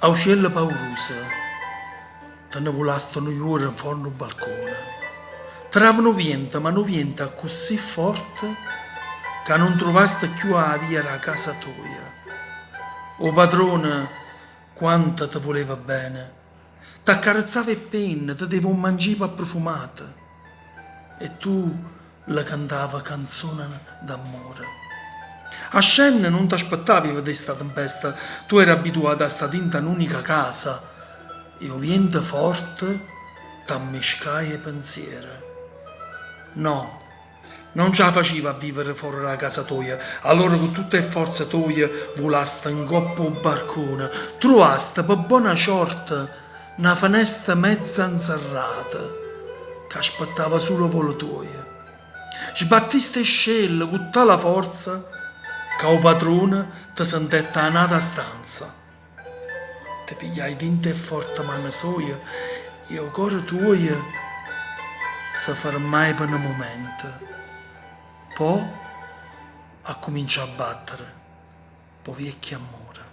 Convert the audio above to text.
Auciello pauruso, te ne vulaste nu juorno for nu balcone. Tirava nu viento, ma nu viento accussì forte ca nun truvaste cchiù 'a via d' 'a casa toja. O padrone quanto te vuleva bene, t'accarezzava 'e penne, te deva 'o mangime apprufumato e tu lle cantave canzone d'ammore. Ascenne nun t'aspettave 'e vedé sta tempesta, tu eri abituato a sta dint' a n'unica casa e 'o viento forte t'ammiscaje 'e pensiere. No, non ce 'a facive a vivere fore d' 'a casa toja, allora cu tutt' 'e fforze toje vulaste 'ncopp' 'o barcone, truvaste pe bona ciorta na fenesta mezza 'nserrata c'aspettava sulo 'o volo tuojo. Sbattiste 'e scelle cu tala forza ca 'o padrone te sentette 'a n'ata stanza. Te pigliaje dint' 'e forte mane soje e 'o core tuojo se fermaje pe nu mumento. Po' accuminciò a battere p' 'o viecchio ammore.